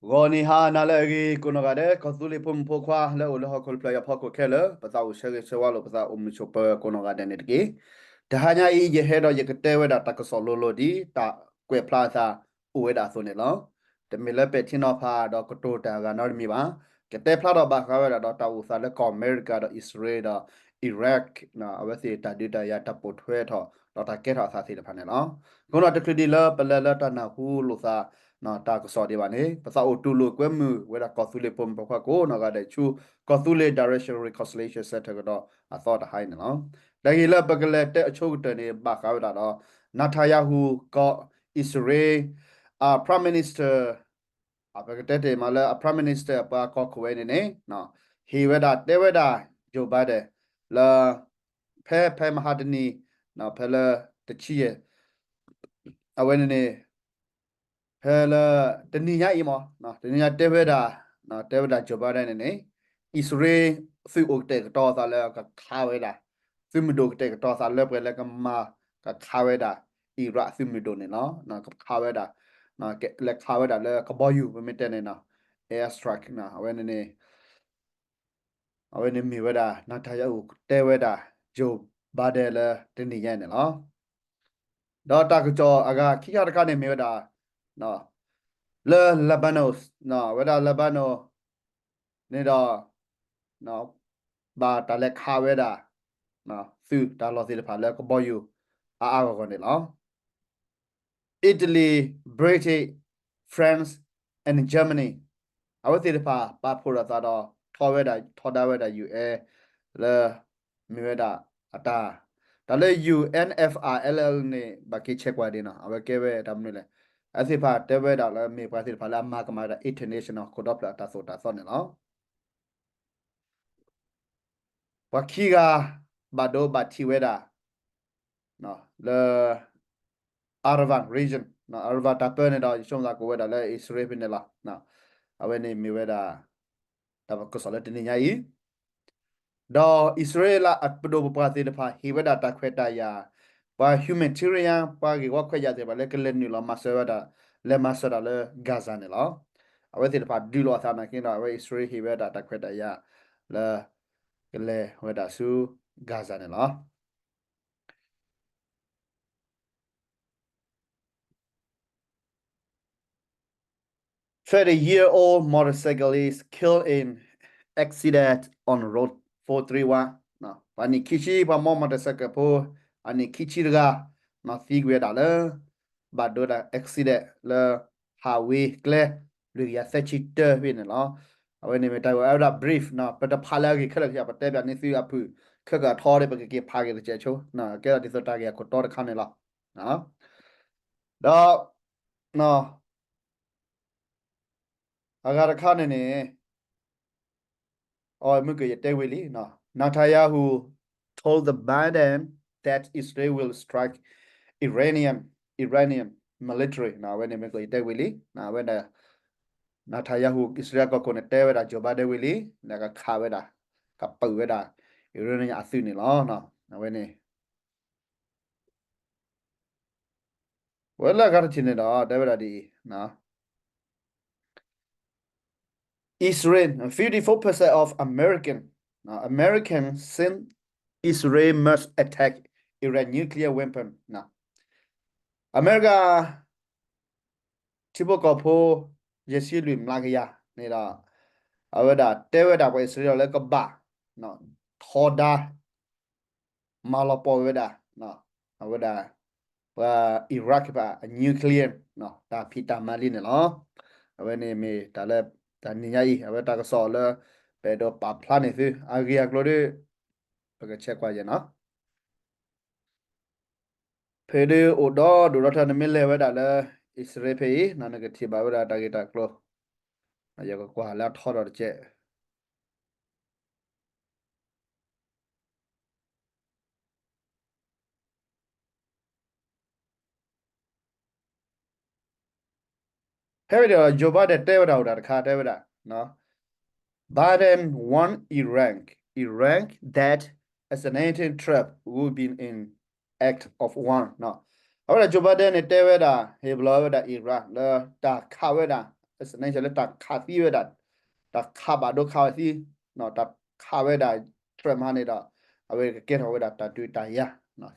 ဂီၤနံၤဟါနၤလၢအဂ့ၤ ကိးနီၢ်ဂၤဒဲး ကီၢ်သူလ့ၤဖိမုၣ်ဖိခွါလၢအိၣ်လၢဟီၣ်ခိၣ်ဖျၢၣ်အံၤအဖီခိၣ်ခဲလၢာ် ပသးအိၣ်ဆၢဂ့ၤဆၢဝါလိာ်ပသးအိၣ်မုာ်ဆိးပၢၤကိးနီၢ်ဂၤဒဲးန့ၣ်တက့ၢ်. တဟါညါအံၤ ယဟဲဒီးယကတဲဝဲဒၣ်တၢ်ကစီၣ်လိၤလိၤဒ်တၢ်ကွဲးဖျါအသးအိၣ်ဝဲဒၣ်အသိးန့ၣ်လီၤ. တမ့ၢ်လၢပဲာ်ထံနီၤဖးဒီးကတိၤတၢ်အဂၤနီတမံၤဘၣ်. ကတဲဖျါထီၣ်ဘၣ်ဃးဝဲဒၣ်ဒီးတၢ်အိၣ်သးလၢကီၢ်အမဲရကၤဒီးအံၣ်စရ့လးဒီး Iraq အဝဲသ့ၣ်တၢ်ဒုးတၢ်ယၤတၢ်ပိာ်ထွဲထီၣ်ဒီးတၢ်ကဲထီၣ်အသးသ့ၣ်တဖၣ်န့ၣ်လီၤ. အဃိဒီးတချုးဒံးလၢပလဲၤလၢတၢ်နၢ်ဟူလိာ်သး တၢ်ကစီၣ်ဒံးဘၣ်န့ၣ် ပသးအိၣ်တူၢ်လိာ်ကွဲမုာ်ဝဲဒၣ်ကီၢ်သူလ့ၤဖိမုၣ်ဖိခွါကိးနီၢ်ဂၤဒဲးဆူ ကီၢ်သူလ့ၤ Direction Reconciliation Center ကဒီးအသီတဟါအံၤန့ၣ်လီၤ. တၢ်ဂ့ၢ်လၢပကလဲၤတဲအဆိကတၢၢ်န့ၣ် ဘၣ်ဃးဝဲဒၣ်ဒီး Netanyahu ကီၢ်အံၣ်စရ့လး အ Prime Minister အပကတဲတ့ၢ်မးလၢအ Prime Minister ပှၤကီၢ်ခိၣ်ဝဲန့ၣ်န့ၣ် ဟ့ၣ်ဝဲဒၣ်တဲဝဲဒၣ် Joe Biden လၢ ဖဲဖဲမဟါတနံၤ ဖဲလၢတဆံယဲၢ် အဝဲန့ၣ်န့ၣ် ဖဲလၢ တနံၤညါအံၤမး တနံၤညါတဲဝဲဒၣ် တဲဝဲဒၣ် Joe Biden န့ၣ်န့ၣ် အံၣ်စရ့လးသုးအိၣ်ကတဲာ်ကတီၤသးလၢကခးဝဲဒၣ် သုးမုၢ်ဒိၣ်ကတဲာ်ကတီၤသးလၢပှဲၤလၢကမၤကခးဝဲဒၣ် Iraq သုးမုၢ်ဒိၣ်န့ၣ်လီၤ. ကခးဝဲဒၣ် လဲၤခးဝဲဒၣ်လၢကဘီယူၤ ပမ့ၢ်တဲန့ၣ် air strike အဝဲန့ၣ်န့ၣ် အဝဲန့ၣ်မ့ၢ်ဝဲဒၣ် Netanyahu တဲဝဲဒၣ် Joe Biden လၢတနံၤညါန့ၣ်လီၤ. ဒီးတၢ်ကစီၣ်အဂၤခံခါတခါန့ၣ်မ့ၢ်ဝဲဒၣ် လၢ Lebanon ဝဲဒၣ် Lebanon န့ၣ်ဒီး ဘၣ်တၢ်လဲၤခးဝဲဒၣ် သုးတၢ်လီၢ်သ့ၣ်တဖၣ်လၢကဘီယူၤ အါအါဂီၢ်ဂီၢ်န့ၣ်လီၤ. Italy, Britain, France and Germany အဝဲသ့ၣ်တဖၣ်ပာ်ဖှိၣ်ထီၣ်သးဒီး ထီဝဲဒၣ် ထီဒါဝဲဒၣ် ယူၢ်အဲ လၢ မ့ၢ်ဝဲဒၣ်အတၢ် တၢ်လၢ ယူၢ်အဲၣ်အၢ်အၢ်အဲလ်အဲလ် န့ၣ် ဘၣ်က့ၤဆဲးကွၢ်ဒံးနီၤ အဝဲကဲဝဲတၢ်မနုၤလဲၣ် အဝဲသ့ၣ်တဖၣ်တဲဝဲဒၣ်လၢ မ့ၢ်ပှၤသ့ၣ်တဖၣ်လၢအမၤကမၣ်ဝဲဒၣ် international ခိၣ်ဒီဖျၢၣ်အတၢ်သိၣ်တၢ်သီန့ၣ်လီၤ. ပှၤခံဂၤ ဘၣ်ဒိဘၣ်ထံးဝဲဒၣ် လၢ Aravan region, Aravan တၢ်ပၢန့ၣ်ဒီး ယဆိကမိၣ်သးကိးဝဲဒၣ်လၢအံၣ်စရ့လးဖဲန့ၣ်လီၤ. အဝဲန့ၣ်မ့ၢ်ဝဲဒၣ် တၢ်ကစီၣ်လၢတနံၤညါအံၤ ဒီးအံၣ်စရ့လးအပဒိၣ်ပပှၢ်သ့ၣ်တဖၣ် ဟ့ၣ်ဝဲဒၣ်တၢ်ခွဲးတၢ်ယာ် ပှၤ humanitarian ပှၤဂ့ၢ်ဝီခွဲးယာ်သ့ၣ်တဖၣ်လၢကလဲၤနုာ်လီၤမၤစၢၤဝဲဒၣ် လဲၤမၤစၢၤတၢ်လၢ Gaza န့ၣ်လီၤ. အဝဲသ့ၣ်တဖၣ်ဒုးလိာ်အသးနာ်က့ဒီး အဝဲအံၣ်စရ့လးဟ့ၣ်ဝဲဒၣ်တၢ်ခွဲးတၢ်ယာ်လၢ ကလဲၤဝဲဒၣ်ဆူ Gaza န့ၣ်လီၤ. Thirty-year-old motorcyclist killed in accident on road four three one. ပှၤနံၣ်ခံဆံ ပှၤမီ motorcycle ဖိ အနံၣ်ခံဆံတဂၤ သံကွံာ်ဝဲဒၣ်လၢ ဘၣ်ဒိဝဲဒၣ် accident လၢ highway ကျဲ လွံၢ်ကယၤသၢဆံတၢဖဲန့ၣ်လီၤ. အဝဲန့ၣ်မ့ၢ်တၢ်ဂ့ၢ်ဝဲဒၣ် brief ပတဖးလၢအဂ့ၢ်ခဲလၢာ်ကစၢ် ပတဲပၠးန့ၢ်သုအဖုၣ် ခဲကထီဒီး ပကက့ၤဖးက့ၤတစဲးဆိ ကဲထီၣ်ဒ်သိးတၢ်ဂ့ၢ်အခိၣ်တီတခါန့ၣ်လီၤ. ဒီး အဂၤတခါန့ၣ်န့ၣ် အဝဲမ့ၢ်ကယတဲဝံၤလံ, Netanyahu told the Biden that Israel will strike Iranian, Iranian military အဝဲန့ၣ်မ့ၢ်ကယတဲဝံၤလံ, အဝဲဒၣ် Netanyahu အံၣ်စရ့လးကီၢ်ခိၣ်န့ၣ် တဲဝဲဒၣ် Joe Biden ဝံၤလံ, ကခးဝဲဒၣ်, ကပာ်ဝဲဒၣ် Iranian အသုးန့ၣ်လီၤ. အဝဲန့ၣ် ဝဲလၢအဂၤတထံၣ်န့ၣ်ဒီး တဲဝဲဒၣ်ဒ်အံၤ, Israel, fifty-four percent of American, Americans think Israel must attack Iran nuclear weapon. အမဲရကၤ ထံဖိကီၢ်ဖိ ယဲၢ်ဆံလွံၢ်မျးကယၤန့ၣ်ဒီး အဝဲဒၣ်တဲဝဲဒၣ်ပှၤအံၣ်စရ့လးလၢကဘၣ် ထီဒါ မၤလီၤပှီၢ်ဝဲဒၣ် အဝဲဒၣ် ပှၤ Iraq ဘၣ်အ nuclear တၢ်ဖံးတၢ်မၤလံန့ၣ်လီၤ. အဝဲန့ၣ်မ့ၢ်တၢ်လၢ တနံၤညါအံၤ အဝဲတၢ်ကစီၣ်လၢ ပအဲၣ်ဒိးပာ်ဖျါန့ၢ်သု အဂ့ၢ်အကျိၤဒီး ပကဆဲးကွၢ်ယဲၢ်နီၤ. ဖဲဒၣ်အိၣ်ဒီဒူၣ်ဒီထၢ နမ့ၢ်လဲၤဝဲဒၣ်လၢ အံၣ်စရ့လးဖဲအံၤ နကထံၣ်ဘၣ်ဝဲဒၣ်တၢ်ဂ့ၢ်တၢ်ကျိၤ ယကကွၢ်လၢအထီဒီးတကဲး ဖဲဝဲဒီး Joe Biden တဲဝဲဒၣ်အိၣ်တၢ်တခါ တဲဝဲဒၣ် Biden warn Iran, Iran that assaulting Trump would be an act of war. အဝဲဒၣ် Joe Biden န့ၣ် တဲဝဲဒၣ် ဟ့ၣ်ဘျီဝဲဒၣ် Iran လၢတၢ်ခးဝဲဒၣ် exponential လၢတၢ်ခးသံဝဲဒၣ်, တၢ်ခးဘၣ်ဒိခးဝဲသံ, တၢ်ခးဝဲဒၣ် Trump ဟါန့ၣ်ဒီး အဝဲကကဲထီၣ်ဝဲဒၣ်တၢ်ဒုးတၢ်ယၤ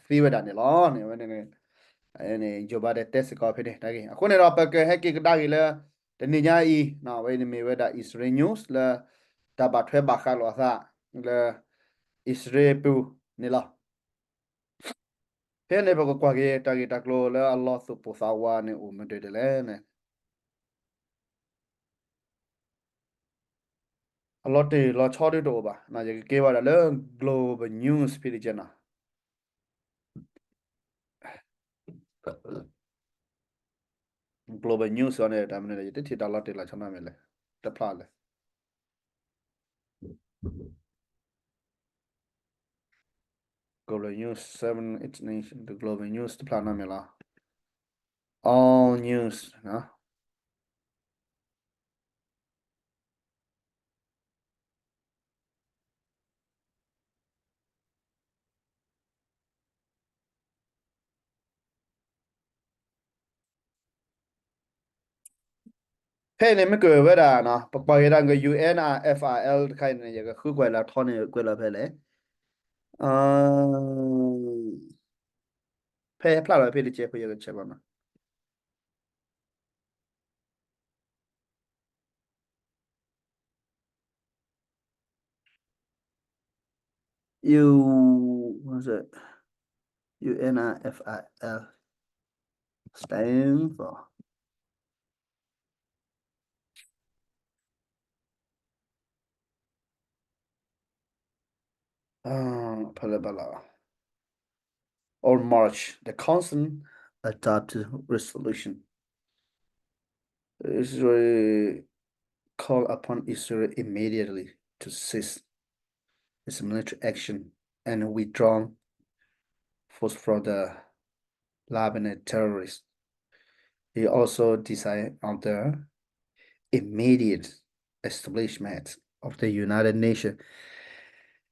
သ့ဝဲဒၣ်န့ၣ်လီၤန့ၣ်. အဝဲန့ၣ် Joe Biden တဲစ့ၢ်ကီးဖဲန့ၣ်တၢ်ဂ့ၢ်. အဃိန့ၣ်ဒီး ပကဟဲက့ၤကဒါက့ၤလၢ တနံၤညါအံၤ အဝဲန့ၣ်မ့ၢ်ဝဲဒၣ် Israel news လၢ တၢ်ဘၣ်ထွဲဘၣ်ဃးလိာ်အသး လၢ အံၣ်စရ့လးပူၤန့ၣ်လီၤ. ဖဲန့ၣ် ပကကွၢ်က့ၤတၢ်ဂ့ၢ်တၢ်ကျိၤလၢအလီၤသူၣ်ပိၢ်သးဝးန့ၣ် အိၣ်မနုၤဒ်လဲၣ်န့ၣ်, အလီၤတံၢ်လီၤဆီဒုတအိၣ်ဘၣ်. ယကကဲဝဲဒၣ်လၢ Global News ဖဲတကဲနီၤ. Global News အီၤန့ၣ် တၢ်မနုၤလဲၣ် ယတထံၣ်တၢ်လီၤတံၢ်လီၤဆီနီတမံၤလဲၣ်, တဖျါလဲၣ်. Global News seven, eight nation, the Global News တဖျါနီတမံၤလီၤ. All news နီၤ. ဖဲအံၤန့ၣ် မ့ၢ်ကွၢ်ဝဲဒၣ်နီၤ ပကွၢ်က့ၤဒၣ်က ယူၣ်အၣ်အါဖးအဲလ် တခါအံၤန့ၣ် ယကဃုကွၢ်လၢအထီန့ၣ် ကွဲးလီၤဖဲလဲၣ်. ဖဲဖျါလီၤဖဲတကဲဖိ ယကဆဲးဘၣ်နီၤ. ယူၣ်, what is it? U N I F I L stand for ဖဲလၢဘၣ်လီၤ. On March, the Council adopted resolution. Israel called upon Israel immediately to cease its military action and withdraw force from the Lebanon territories. He also desired on the immediate establishment of the United Nations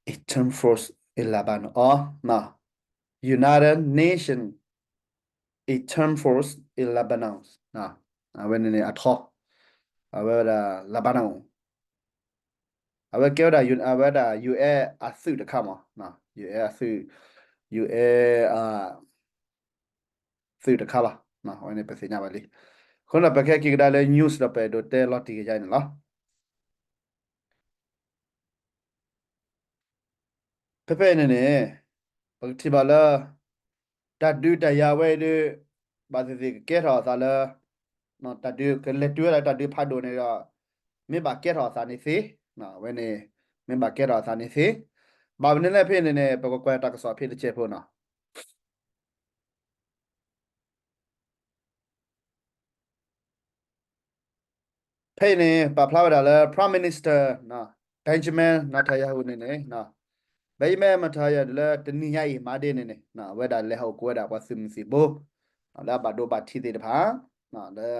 Interim Force in Lebanon, or နီၤ United Nations Interim Force in Lebanon နီၤ. အဝဲန့ၣ်န့ၣ်အထီ, အဝဲဝဲဒၣ် Lebanon အဝဲကဲဝဲဒၣ် အဝဲဒၣ် ယူၣ်အၣ်အသုးတခါမး, ယူၣ်အၣ်အသုး, ယူၣ်အၣ် သုးတခါလီၤ. အဝဲန့ၣ်ပသ့ၣ်ညါဘၣ်လံ. အဃိန့ၣ် ပကဟဲက့ၤကဒါလၢ news ဒီးပအဲၣ်ဒိးတဲလီၤတံၢ်ကယါန့ၣ်လီၤ. ဖဲဖဲအံၤန့ၣ်န့ၣ် ပကထံၣ်ဘၣ်လၢ တၢ်ဒုးတၢ်ယၤဝဲအံၤဒီး ဘၣ်သ့ၣ်သ့ၣ်ကကဲထီၣ်အသးလၢ တၢ်ဒုးကလဲၤတုၤဝဲဒၣ်တၢ်ဒုးဖးဒိၣ်န့ၣ်ဒီး မ့ၢ်ဘၣ်ကဲထီၣ်အသးန့ၣ်သ့, အဝဲန့ၣ် မ့ၢ်ဘၣ်ကဲထီၣ်အသးန့ၣ်သ့. ဘၣ်မနုၤလဲၣ်ဖဲအံၤန့ၣ်န့ၣ် ပကကွၢ်တၢ်ကစီၣ်ဖဲတကဲဖိနီၤ. ဖဲအံၤန့ၣ် ပာ်ဖျါဝဲဒၣ်လၢ Prime Minister Benjamin Netanyahu န့ၣ်န့ၣ် Benjamin Netanyahu လၢတနံၤညါအံၤမၤဒ်န့ၣ်န့ၣ် အဝဲဒၣ်လဲၤဟးအိၣ်ကိးဝဲဒၣ်ပှၤသုးမုၢ်သံၣ်ဘိ လၢအဘၣ်ဒိဘၣ်ထံးသ့ၣ်တဖၣ် လၢ လွံၢ်ဂၤလၢ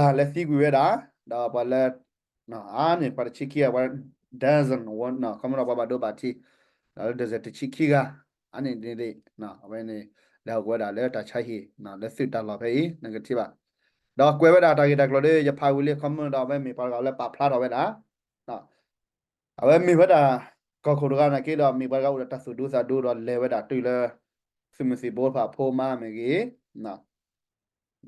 သံကွံာ်ဝဲဒၣ် ဒီးပှၤလၢ အါန့ၢ်ပှၤတဆံခံဂၤ ပှၤ dozen ခီမ့ၢ်ဒီးပှၤဘၣ်ဒိဘၣ်ထံး ဒီးလၢ dozen တဆံခံဂၤ အါန့ၢ်န့ၣ် အဝဲန့ၣ် လဲၤဟးအိၣ်ကိးဝဲဒၣ်လၢတၢ်ဆါဟံၣ် လၢသုးတၢ်လီၢ်ဖဲအံၤ နကထံၣ်ဘၣ်. ဒီးကွဲးဝဲဒၣ်တၢ်ဂ့ၢ်တၢ်ကျိၤဒီး ယဖးဝံၤလံ ခီမ့ၢ်ဒီးအဝဲမ့ၢ်ပှၤတဂၤလၢပာ်ဖျါထီၣ်ဝဲဒၣ် အဝဲမ့ၢ်ဝဲဒၣ် ကီၢ်ခိၣ်တဂၤနာ်က့ဒီး မ့ၢ်ပှၤတဂၤအိၣ်ဒီးတၢ်သူၣ်ဒူသးဒူဒီးလဲၤဝဲဒၣ်တုၤလၢ သုးမုၢ်သံၣ်ဘိတဖၣ်အဖိမါမ့ၢ်ဂ့ၤ ဒီး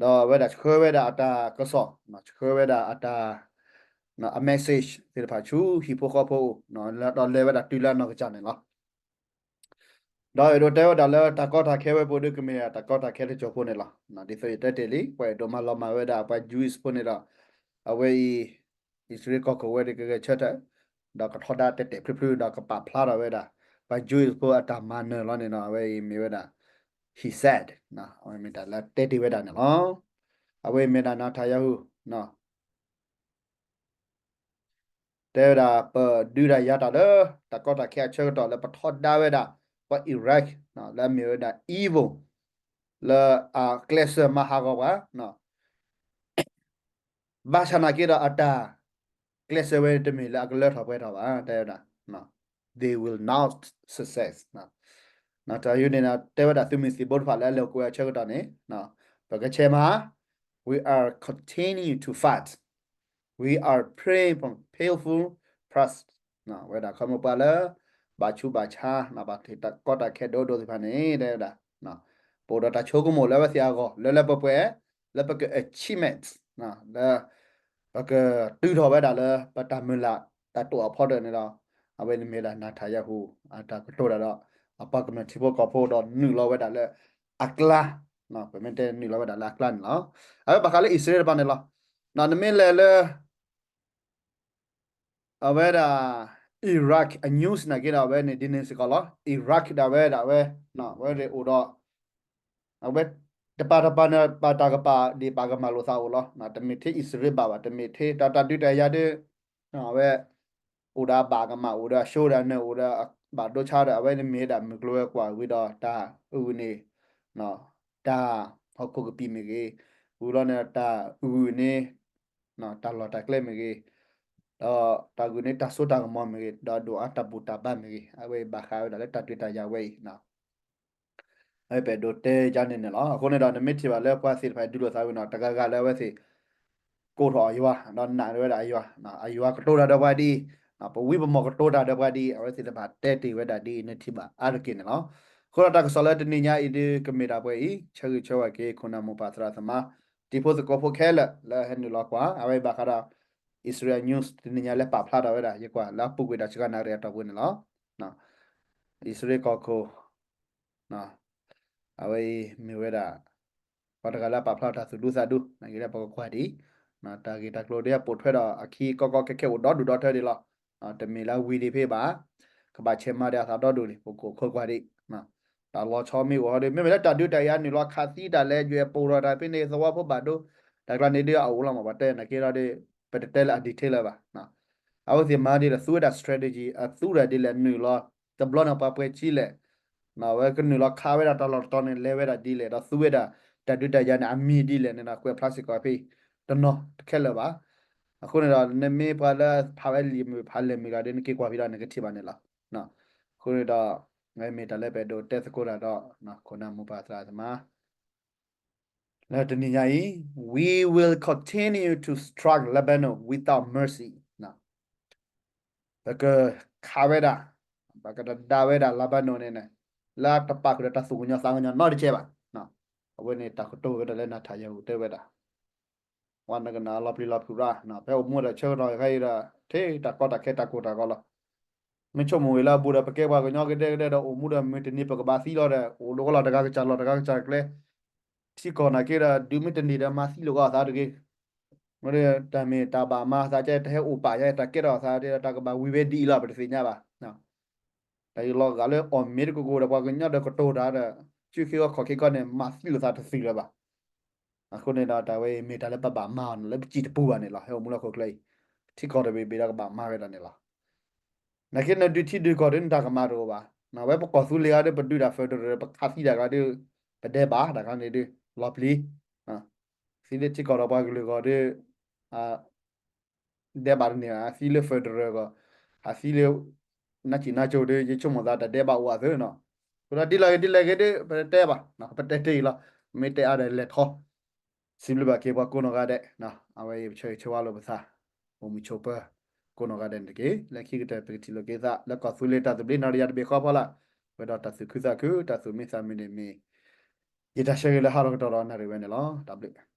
အဝဲဒၣ်ဆှၢဝဲဒၣ်အတၢ်ကစီၣ် ဆှၢဝဲဒၣ်အတၢ် အ message သ့ၣ်တဖၣ်ဆူဟံၣ်ဖိဃီဖိအအိၣ် ဒီးလဲၤဝဲဒၣ်တုၤလၢအနီၢ်ကစၢ်န့ၣ်လီၤ. ဒီးအဲၣ်ဒိးတဲဝဲဒၣ်လၢတၢ်ကီတၢ်ခဲဝဲပူၤဒီးကမ့ၢ်တၢ်ကီတၢ်ခဲတစိၢ်ဖိန့ၣ်လီၤ. ဒ်သိးယတဲတ့ၢ်လံ ပှၤအဲၣ်ဒိးမၤလီၤမၢ်ဝဲဒၣ်ပှၤ Jewish ဖိန့ၣ်ဒီး အဝဲအံၤ အံၣ်စရ့လးကီၢ်ခိၣ်ဝဲဒၣ်ကဂဲၤဆၢထၢၣ် ဒီးကထီဒါတဲာ်တဲာ်ဖျုးဖျုးဒီးကပာ်ဖျါထီၣ်ဝဲဒၣ် ပှၤ Jewish ဖိအတၢ်မၤနၢၤလီၤန့ၣ်ဒီး အဝဲအံၤမ့ၢ်ဝဲဒၣ် he said အဝဲမ့ၢ်တၢ်လၢတဲတ့ၢ်ဝဲဒၣ်န့ၣ်လီၤ. အဝဲအံၤမ့ၢ်ဒၣ် Netanyahu တဲဝဲဒၣ် ပဒုးတၢ်ယၤတၢ်လၢ တၢ်ကီတၢ်ခဲအဆၢကတီၢ်လၢပထီဒါဝဲဒၣ် ပှၤ Iraq လၢအမ့ၢ်ဝဲဒၣ် evil လၢအကျဲးစၢးမၤဟးဂီၤပှၤ ဘၣ်ဆၣ်နာ်က့ဒီးအတၢ်ကျဲးစၢးဝဲတမ့ၢ်လၢအကလၢထီၣ်ပှဲၤထီၣ်ဘၣ် တဲဝဲဒၣ် they will not success တၢ်ယူန့ၣ် တဲဝဲဒၣ်သုးမုၢ်သံၣ်ဘိတဖၣ်လၢအလဲၤကွဲးအဆၢကတီၢ်န့ၣ် ပကဆဲးမၤ we are praying for painful past ဝဲဒၣ်ခီမ့ၢ်ပှၤလၢ ဘၣ်ဆူးဘၣ်ဆါ ဘၣ်တၢ်ကီတၢ်ခဲဒိၣ်ဒိၣ်သ့ၣ်တဖၣ်န့ၣ် တဲဝဲဒၣ် ပအိၣ်ဒီးတၢ်ဆိကမိၣ်လၢအဝဲသ့ၣ်အဂီၢ် လၢလၢပှဲၤပှဲၤ လၢပက achievement လၢ ပကတုၤထီၣ်ဝဲဒၣ်လၢ ပတၢ်မုၢ်လၢ်တၢ်တိာ်အဖီတၢၢ်န့ၣ်ဒီး အဝဲန့ၣ်မ့ၢ်ဒၣ် Netanyahu အတၢ်ကတိၤတၢ်ဒီး အပှၤကမျၢၢ်ထံဖိကီၢ်ဖိဒီးနုာ်လီၤဝဲဒၣ်လၢအကျါ ပမ့ၢ်တဲနုာ်လီၤဝဲဒၣ်လၢအကျါန့ၣ်လီၤ. အဝဲဘၣ်ဃးလၢအံၣ်စရ့လးတပၤန့ၣ်လီၤ. နမ့ၢ်လဲၤလၢ အဝဲဒၣ် Iraq အ news နာ်က့ဒီး အဝဲန့ၣ်ဒ်န့ၣ်စ့ၢ်ကီးလီၤ. Iraq ဒၣ်ဝဲဒၣ်ဝဲ အဝဲဒၣ်အိၣ်ဒီး အဝဲ တပၤတပၤန့ၣ် ဘၣ်တၢ်ကပာ်ဒံးဘၣ်ကမၣ်လိာ်သးအိၣ်လီၤ. တမ့ၢ်ထဲအံၣ်စရ့လးဘၣ်ဘၣ် တမ့ၢ်ထဲတၢ်တၢ်ဒုးတၢ်ယၤဒုး အဝဲ အိၣ်ဒီးအဘၣ်ကမၣ် အိၣ်ဒီးအရှုံးဒီးအနၢၤ အိၣ်ဒီးအဘၣ်ဒိဆါဒီး အဝဲန့ၣ်မ့ၢ်ဝဲဒၣ်မုၢ်ကျိၤဝဲၤကွာ်ဝံၤဒီးတၢ်အုၣ်န့ၣ် တၢ်ဟီၣ်ခိၣ်ကပံာ်မ့ၢ်ဂ့ၤ ဝံၤလီၤန့ၣ်တၢ်အုၣ်န့ၣ် တၢ်လီၢ်တၢ်ကျဲမ့ၢ်ဂ့ၤ ဒီးတၢ်ဂုာ်န့ၢ်တၢ်စိတၢ်ကမီၤမ့ၢ်ဂ့ၤ ဒီးဒိၣ်အါတၢ်ဘူၣ်တၢ်ဘါမ့ၢ်ဂ့ၤ အဝဲအံၤဘၣ်ဃးဝဲဒၣ်လၢတၢ်ဒုးတၢ်ယၤဝဲအံၤ အဝဲပအဲၣ်ဒိးတဲယါန့ၣ်န့ၣ်လီၤ. အဃိန့ၣ်ဒီး နမ့ၢ်ထံၣ်ဘၣ်လၢပှၤသ့ၣ်တဖၣ်ဒုးလိာ်သးဝံၤန့ၣ် တဂၤဂၤလၢအဝဲသ့ၣ် ကိးထီၣ်အယွၤ ဒီးနာ်ဝဲဒၣ်အယွၤ, အယွၤကတိၤတၢ်ဒီးပှၤဒ်အံၤ, ပဝံပမီၢ်ကတိၤတၢ်ဒီးပှၤဒ်အံၤ အဝဲသ့ၣ်တဖၣ်တဲတ့ၢ်ဝဲဒၣ်ဒ်အံၤ နထံၣ်ဘၣ်အါတက့ၢ်န့ၣ်လီၤ. အဃိဒီးတၢ်ကစီၣ်လၢတနံၤညါအံၤဒုးကမ့ၢ်ဒၣ်ပှဲၤအံၤ ဆၢဂ့ၤဆၢဝါက့ၤ ခိၣ်နၢ်မိၢ်ပၢ်သရၣ်သမါ တံၤဖိသကိးဖိခဲလၢာ်လၢဟဲနုာ်လီၤကွၢ် အဝဲအံၤဘၣ်ဃးဒီး Israel News တနံၤညါလၢပာ်ဖျါထီၣ်ဝဲဒၣ် ယကွၢ်လၢအပူၤကွံာ်ဒီးစှၤနၣ်ရံၣ်အတီၢ်ပူၤန့ၣ်လီၤ. အံၣ်စရ့လးကီၢ်ခိၣ် အဝဲအံၤမ့ၢ်ဝဲဒၣ် ပှၤတဂၤလၢအပာ်ဖျါထီၣ်တၢ်သူၣ်ဒူသးဒူ နာ်က့လၢပကကွၢ်ဒ်အံၤ, တၢ်ဂ့ၢ်တၢ်ကျိၤဒ်အပိာ်ထွဲဒီးအခံကီကီခဲခဲအိၣ်ဒီဒူၣ်ဒီထၢဒ်လီၤ. တမ့ၢ်လၢဝံၤဒံးဖဲဘၣ်, ကဘၣ်ဆဲးမၤဒံးအသးဒီဒူၣ်န့ၣ် ပကအိၣ်ခိးကွၢ်ဒံး, တၢ်လီၤဆီမ့ၢ်အိၣ်ဟီဒ် မ့မ့ၢ်လၢတၢ်ဒုးတၢ်ယၤနုာ်လီၤခးသံတၢ်လဲၤယွဲၢ်ပိာ်ထီၣ်တၢ်ဖဲန့ၣ် သဝီဖိဘၣ်ဒိ တၢ်ကျါန့ၣ်ဒ်အအိၣ်လီၤမး ပှၤတဲနာ်က့ဒီးဒ် ပတတဲလၢအ detail လၢၤဘၣ်. အဝဲသ့ၣ်မၤဒ်လဲၣ် သူဝဲဒၣ် strategy အသူဝဲဒၣ်ဒ်လဲၣ်နုာ်လီၤ တဘျီန့ၣ်ပှၤပှဲၤကံလဲၣ် အဝဲကနုာ်လီၤခးဝဲဒၣ်တၢ်လီၢ်တတီၤန့ၣ် လဲၤဝဲဒၣ်ဒ်လဲၣ် ဒီးသူဝဲဒၣ် တၢ်ဒုးတၢ်ယၤန့ၣ် အမံၤဒ်လဲၣ်န့ၣ်ဒီး ကွဲးဖျါစ့ၢ်ကီးဖဲအံၤ တနီၤတခဲလၢာ်ဘၣ်. အဃိန့ၣ်ဒီး နမ့ၢ်ပှၤလၢဖးဝဲလံာ်မုၢ်ဖးလဲၢ်မုၢ်ဂၤဒီး နက့ၤကွၢ်ဖဲဒီးနကထံၣ်ဘၣ်န့ၣ်လီၤ. အဃိန့ၣ်ဒီး မ့ၢ်တၢ်လၢပအဲၣ်ဒိးတဲသကိးတၢ်ဒီး ခိၣ်နၢ်မိၢ်ပၢ်သရၣ်သမါ လၢတနံၤညါအံၤ we will continue to strike Lebanon without mercy. ပကခးဝဲဒၣ် ပကတဒါဝဲဒၣ် Lebanon န့ၣ်န့ၣ် လၢတပာ်ဃုာ်ဒီးတၢ်သူၣ်ကညီၤသးကညီၤနီတကဲဘၣ်. အဝဲန့ၣ်တၢ်ကတိၤဝဲဒၣ်လၢ Netanyahu တဲဝဲဒၣ် ဝဲနကနၣ်လီၤပျံၤလီၤဖုးရၣ် ဖဲအိၣ်မူဒီးဆၢကတီၢ်ခဲအံၤဒီး ထဲတၢ်ကီတၢ်ခဲတၢ်ကိၢ်တၢ်ဂီၤလီၤ. မ့ၢ်ဆိကမိၣ်ဝဲလၢအဘူးဒီး ပကဲပှၤကညီကဒဲကဒဲဒီး အိၣ်မူဒီးမုၢ်တနံၤပကဘၣ်သံလီၤဒီး အိၣ်လၢကီၢ်လီၤတဂၤကစၢ်လီၤတဂၤကစၢ်ကျဲ ထံကီၢ်နာ်က့ဒီး ဒုးမ့ၢ်တန့ၢ်ဒီးမၤသံလိာ်ကီၢ်အသးတဂ့ၤ. တၢ်မ့ၢ်တၢ်ဘၣ်မၤသးကဲ တဟဲအိၣ်ပာ်ယါ တၢ်ကဲထီၣ်အသးဒီး တၢ်ကဘၣ်ဝံၤဝဲဒ်အံၤလီၤ ပတသ့ၣ်ညါဘၣ်. တၢ်အံၤလီၤဂာ်လၢအီၣ်မ့ၢ်တကကိၣ်ဒီး ပှၤကညီဒီးကတိၤတၢ်ဒီး စုခ့ဂီၢ်ခီၣ်ခ့ဂီၢ်န့ၣ် မၤသံလိာ်သးတသ့လၢၤဘၣ်. အဃိန့ၣ်ဒီး တၢ်ဝဲအံၤမ့ၢ်တၢ်လၢပဘၣ်မၤအီၤန့ၣ် လၢပစံၣ်တပူၤဘၣ်န့ၣ်လီၤ. ဟဲအိၣ်မူလၢဟီၣ်ခိၣ်ချၢအံၤ ထံကီၢ်တဘ့ၣ်ဘ့ၣ်ဒီးကဘၣ်မၤဝဲဒၣ်န့ၣ်လီၤ. နာ်က့နဒုးထံဒုးကီၢ်ဒုးနတၢ်ကမၣ်တအိၣ်ဘၣ်. ဝဲပကီၢ်သူလ့ၤဂၤဒုး ပဒုးတၢ် federal ပခးသံတၢ်ဂၤဒုး ပဒဲးဘးတၢ်ခါန့ၣ်ဒုး လီၤပျံၤ သံလၢထံကီၢ်ဒီးပှၤကလုာ်ဂီၢ်ဒုး ဒဲးဘးတန့ၢ်ဘၣ် အသံလၢ federal ဂီၢ် အသံလၢ နးစံၣ်နါစိၤဒုး ယဆိကမိၣ်သးတၢ်ဒဲးဘးအိၣ်အသးနီၤ. အဃိဒီးဒ်လဲၣ်ဂ့ၤဒ်လဲၣ်ဂ့ၤဒုး ပတတဲဘၣ် ပတဲတ့ၢ်အံၤလီၤ. မ့ၢ်တဲအါဒီးလဲၤထီၣ် စံးဘျုးဘၣ်က့ၤပှၤကိးနီၢ်ဂၤဒဲး အဝဲအံၤပဆၢဂ့ၤဆၢဝါလိာ်ပသး အိၣ်မုာ်ဆိးပၢၤ ကိးနီၢ်ဂၤဒဲးန့ၣ်တက့ၢ်. လၢခံကတၢၢ်ပကထံၣ်လိာ်က့ၤသး လၢကီၢ်သူလ့ၤတၢ်သဘျ့နၣ်ရံၣ်ယၤတဘ့ၣ်ဃီဖီလာ် ပှဲၤဒီးတၢ်သူၣ်ခုသးခု တၢ်သူၣ်မံသးမုာ်န့ၣ်မ့ၢ် ယတၢ်ဆၢဂ့ၤလၢဟါလီၤကတီၢ်ဒီးနၣ်ရံၣ်ဝဲန့ၣ်လီၤ. တၢ်ဘျုး